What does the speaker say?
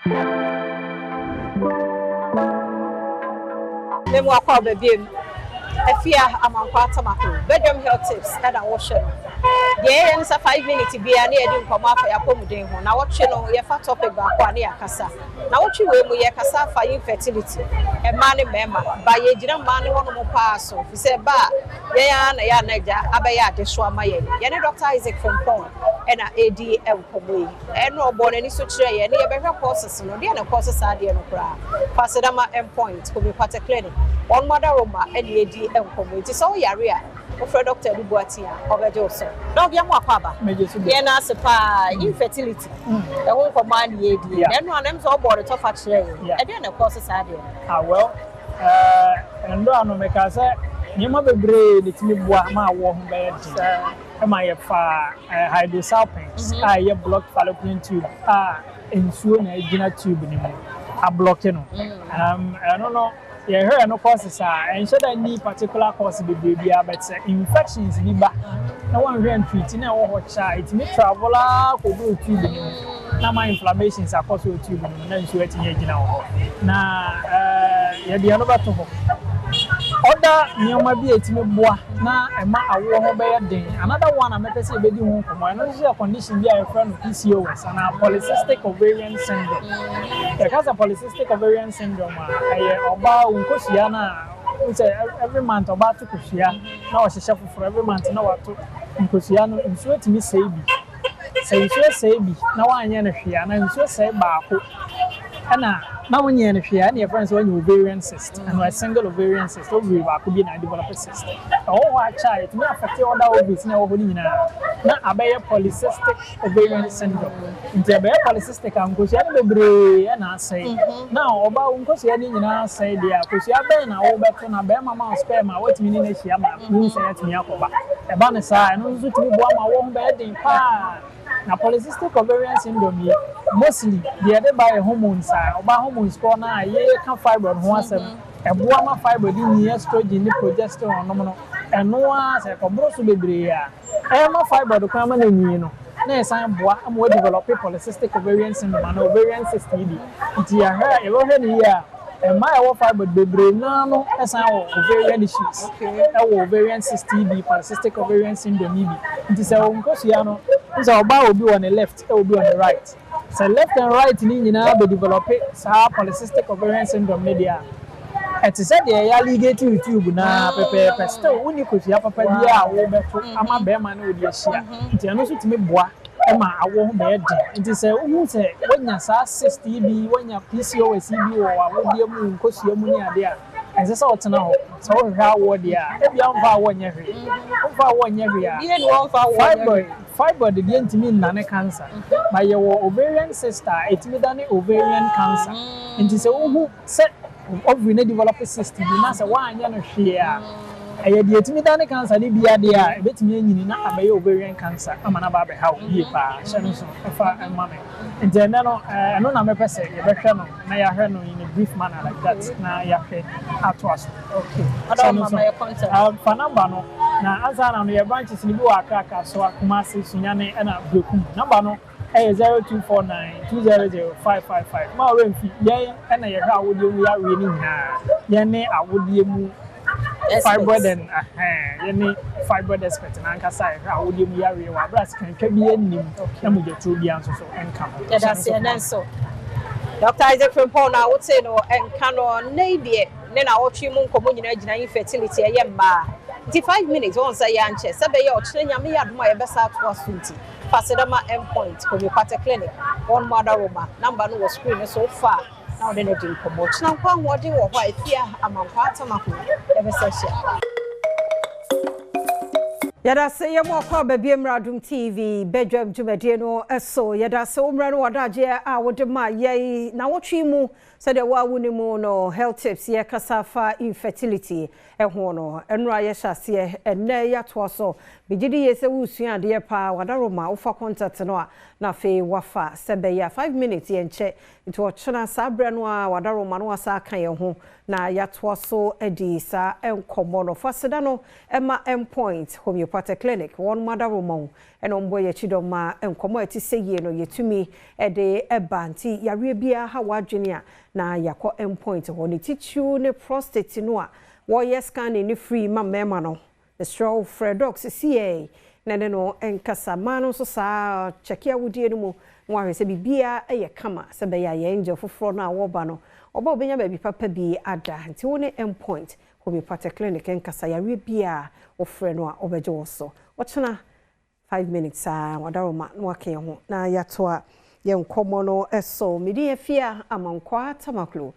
Memu akɔ aba biem. Afia Amankwa Atamako, Bedwam Health Tips ɛna wohwɛ no. Deɛ yɛyɛ ne sɛ 5 minutes biara ne yɛde nkɔmmɔ afa yɛapɔmuden ho. Na wɔtwe no, yɛfa topic baako a ne yɛakasa. Na wɔtwe wei mu, yɛkasa afa infertility, mmaa ne mmarima. Ba yɛgyina mmaa ne hɔnom paa so, fi sɛ ba a yɛn ara na yɛ anagya abɛyɛ ade so ama yɛn. Yɛne Dr. Isaac Frimpong ɛna ɛredi nkɔmmɔ yi. Ɛno ɔbɔ n'ani so kyerɛ yɛn ne yɛbɛhwɛ causes no, deɛ na causes saa adeɛ no koraa. Fasedama Endpoint Homeopathic Clinic, wɔn mo adaroma ɛna ɛdi nkɔmmɔ yi. Nti sɛ woyare a, wofrɛ Dr. Adu Boateng a, ɔbɛgye wo so. Doc, yɛn mo akɔ aba. Yɛn ase paa. Infertility ɛho nkɔmmɔ a ne yɛdi. Na ɛno a nam sɛ ɔbɔ ne tɔfa kyerɛ yɛn, ɛdeɛ na causes saa adeɛ no? Ah, well, ndora no meka sɛ nneɛma bebree na ɛtumi boa ma awoɔ ho bɛyɛ den. Ɛma yɛfa hydrosalpinx a ɛyɛ blocked fallopian tube a nsuo na ɛgyina tube no mu ablock no. Ɛno no, yɛhwɛ no causes a, ɛnhyɛ da ni particular cause bebree biara, but sɛ infections bi ba na wɔnhwɛ ntreat na ɛwɔ hɔ kyɛ a, ɛtumi travel a kɔduru tube no mu na ma inflammations akɔ so wɔ tube no mu na nsuo atumi agyina wɔ hɔ. Na yɛde ɛno bɛto hɔ. Ɔda nneɛma bi a ɛtumi boa na ɛma awoɔ ho bɛyɛ den, another one a mɛpɛ sɛ yɛbɛdi ho nkɔmmɔ, ɛno nso yɛ condition bi a yɛfrɛ no PCOS anaa polycystic ovarian syndrome. Yɛka sɛ polycystic ovarian syndrome a, ɛyɛ ɔbaa wo nkosua no a sɛ every month ɔbaa to kosua na ɔhyehyɛ foforɔ, every month na wato nkosua no, nsuo tumi sɛe bi. Sɛ nsuo sɛe bi na woanyɛ no hwee anaa nsuo sɛe baako ɛna na wonyɛ no hwee a, ɛna yɛfrɛ no sɛ wanya ovarian cyst. Ɛno a single ovarian cyst, ovary baako bi na develop cyst. Ɛwɔ hɔ akyɛ a, ɛtumi affect other ovaries na ɛwɔ hɔ no nyinaa na abɛyɛ polycystic ovarian syndrome. Nti ɛbɛyɛ polycystic a, nkosua no bebree ɛna asɛe. Na ɔbaa wo nkosua no nyinaa asɛe deɛ a, kosua bɛn na wobɛto na bɛrima ma wo sperm a watumi ne no ahyia ma nyinsɛn atumi akɔba? Ɛba no saa, ɛno nso tumi boa ma wɔn ho bɛyɛ den paa. Na polycystic ovarian syndrome yi, mostly deɛ ɛde ba yɛ hormones a ɔbaa hormones korɔ no a yɛka fibroid ho asɛm, ɛboa ma fibroid nyi estrogen ne progesterone nom no, ɛno ara sɛ ɛkɔboro so bebree a, ɛma fibroid kwan ma no nyi no na ɛsan boa ama wɔ develop polycystic ovarian syndrome anaa ovarian cyst yi bi. Nti yɛhwɛ, yɛbɛhwɛ no yie a, mmaa a ɛwɔ fibroid bebree naa no ɛsan wɔ ovarian issues, ɛwɔ ovarian cyst yi bi, polycystic ovarian syndrome yi bi. Nti sɛ wɔn nkosua no sɛ ɔbaa obi wɔ ne left, ɛwɔ obi wɔ ne right, sɛ left and right ne nyinaa bɛ develop saa polycystic ovarian syndrome ne deɛ a, ɛte sɛ deɛ ɛyɛ ligate wo tube naa pɛpɛɛpɛ. Still wonni kosua papa bi a wɔbɛto ama bɛrima ne wɔde ahyia. Nti ɛno nso tumi boa ma awoɔ ho bɛyɛ den. Nti sɛ wohu sɛ woanya saa cyst yi bi, woanya PCOS yi bi wɔ awodeɛ mu, nkosua mu ne adeɛ a, ɛnsɛ sɛ wotena hɔ. Sɛ wohwehwɛ awoɔ deɛ a, ebia womfa awoɔ nyɛ hwee, womfa awoɔ nyɛ hwee a, fibroid deɛ ntumi nnane cancer, but yɛwɔ ovarian cyst a ɛtumi dane ovarian cancer. Nti sɛ wohu sɛ ovary no develop cyst bi na sɛ woanyɛ no hwee a, ɛyɛ deɛ ɛtumi dane cancer no bi adeɛ a, ɛbɛtumi anyini na abɛyɛ ovarian cancer ama no aba abɛha wo yie paa. Hyɛ no so ɛfa ɛma me. Nti ɛnɛ no, ɛno na mɛpɛ sɛ yɛbɛhwɛ no na yɛahwɛ no in a brief manner like that na yɛahwɛ atoa so. Hyɛ no so, fa number no na ansa na no yɛ branches no bi wɔ Accra, Kasoa, Kumasi, Sunyani ɛna Brekum. Number no ɛyɛ 0249200555. Ma ɔrɛ mfi yɛn ɛna yɛhwɛ awodeɛ mu yɛawie no nyinaa. Yɛn ne awodeɛ mu fibroid and yɛn ne fibroid expert n'ankasa yɛhwɛ awodeɛ mu yɛawie wɔ abira sikantwa bi anim na mogyatuo bi nso so nka ho. Yɛda ase. Ɛnɛ nso Dr. Isaac Frimpong na wote no nka no. Nnɛ yi deɛ, ne na wɔtwe mu nkɔmmɔ nyinaa gyina infertility, ɛyɛ mmaa. Nti 5 minutes wɔn sɛ yɛankyɛ sɛ bɛyɛ ɔkyerɛ Nyame yɛ adom a, yɛbɛsa atoa so. Nti Fasedama Endpoint Homeopathic Clinic, wɔn mo adaroma number no wɔ screen no so, fa na wɔde no di nkɔmmɔ. Kyena nkwa ahoɔden wɔ hɔ a, Efia Amankwa Atamako, yɛbɛsɛ hyia. Yɛda se yɛ mu akɔ aba bi mmra Adom TV badwam dwumadie no so. Yɛda se wo mmerɛ no wɔdagyeɛ a wode ma yɛn na wotwe mu sɛdeɛ wo a wo ne mu no health tips, yɛkasa fa infertility ɛho no. Ɛnora yɛhyɛ aseɛ, ɛnnɛ yɛatoa so. Megye di yie sɛ wosua adeɛ paa. Wadaroma wofa contact no a, na afei wafa sɛ bɛyɛ a 5 minutes yɛnkyɛ. Nti ɔkyena saa berɛ no a, wadaroma no wasa aka yɛn ho na yɛatoa so adi saa nkɔmmɔ no. Fa seda no ɛma Endpoint Homeopathy. Homeopathic Clinic, wɔn madaroma wo ɛna ɔmbɔ yɛn akyi dɔm ma nkɔmmɔ a ɛte sɛ yie no yɛtumi ɛde ɛba. Nti yareɛ biara ha w'adwene a, na yɛakɔ Endpoint hɔ, ne titiriw ne prostate no a wɔyɛ scanning ne free ma mmarima no. Mesrɛ wo, frɛ Doc seesei na ne no nkasa. Mmaa no nso saa, kyɛke awodie no mu na wahwɛ sɛ biribiara ɛyɛ kama, sɛ bɛyɛ a yɛn angel foforɔ no a wɔreba no, ɔba obɛnya baabi papa bi ada. Nti wo ne Endpoint Homeopathic Clinic nkasa. Yareɛ biara, wofrɛ no a, ɔbɛgye wo so. Ɔkyena 5 minutes a, wadaroma na waka yɛn ho na yɛatoa yɛn nkɔmmɔ no so. Mede Afia Amankwaa Tamaklo.